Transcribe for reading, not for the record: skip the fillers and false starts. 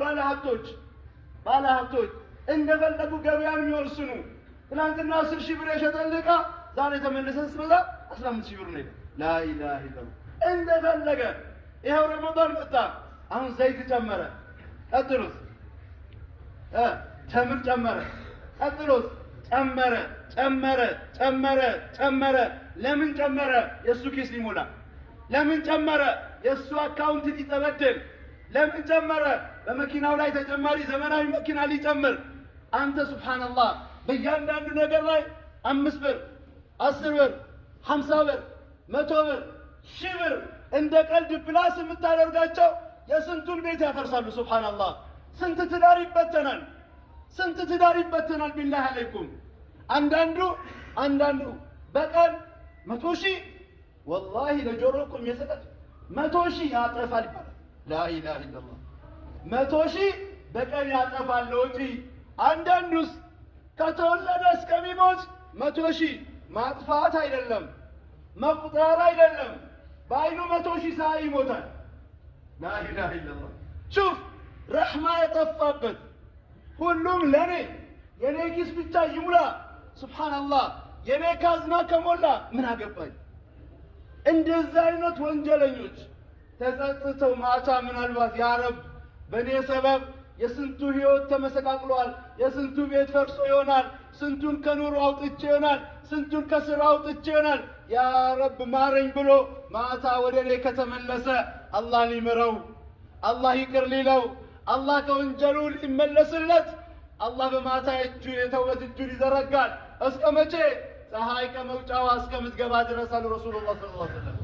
ባለ ሀብቶች፣ ባለ ሀብቶች እንደፈለጉ ገበያን የሚወስኑ። ትናንትና 10,000 ብር የሸጠልህ ዕቃ ዛሬ ተመልሰህ ስትመጣ 15,000 ብር ነው። لا إله إلا الله። እንደፈለገ። ይኸው ረመዳን መጣ። አሁን ዘይት ጨመረ። ቀጥሎስ ተምር ጨመረ። ቀጥሎስ ጨመረ፣ ጨመረ፣ ጨመረ፣ ጨመረ። ለምን ጨመረ? የእሱ ኪስ ሊሞላ። ለምን ጨመረ? የእሱ account ሊጠበድል። ለምን ጨመረ? በመኪናው ላይ ተጨማሪ ዘመናዊ መኪና ሊጨምር። አንተ سبحان الله በእያንዳንዱ ነገር ላይ 5 ብር፣ 10 ብር፣ 50 ብር፣ 100 ብር፣ 1000 ብር እንደ ቀልድ plus የምታደርጋቸው የስንቱን ቤት ያፈርሳሉ። سبحان الله ስንት ትዳር ይበተናል። ስንት ትዳር ይበተናል። بالله عليكم አንዳንዱ በቀን 100,000፣ والله ለጆሮ እኮ የሚያሰቀጥ፣ 100,000 ያጠፋል ይባላል። لا إله إلا الله፣ 100,000 በቀን ያጠፋል ለወጪ። አንዳንዱስ ከተወለደ እስከሚሞት 100,000 ማጥፋት አይደለም፣ መቁጠር አይደለም፣ በአይኑ 100,000 ሳያይ ይሞታል። لا إله إلا الله። شوف رحمة የጠፋበት፣ ሁሉም ለኔ፣ የኔ ኪስ ብቻ ይሙላ። سبحان الله የኔ ካዝና ከሞላ ምን አገባኝ? እንደዚህ አይነት ወንጀለኞች ተጸጽተው ማታ ምናልባት يا رب በእኔ ሰበብ የስንቱ ህይወት ተመሰቃቅሏል፣ የስንቱ ቤት ፈርሶ ይሆናል፣ ስንቱን ከኑሮ አውጥቼ ይሆናል፣ ስንቱን ከስራ አውጥቼ ይሆናል፣ يا رب ማረኝ ብሎ ማታ ወደ እኔ ከተመለሰ አላህ ሊምረው፣ አላህ ይቅር ሊለው፣ አላህ ከወንጀሉ ሊመለስለት፣ አላህ በማታ እጁ የተውበት እጁን ይዘረጋል። እስከ መቼ? ፀሐይ ከመውጫዋ እስከምትገባ ድረስ አሉ رسول الله صلى الله عليه وسلم።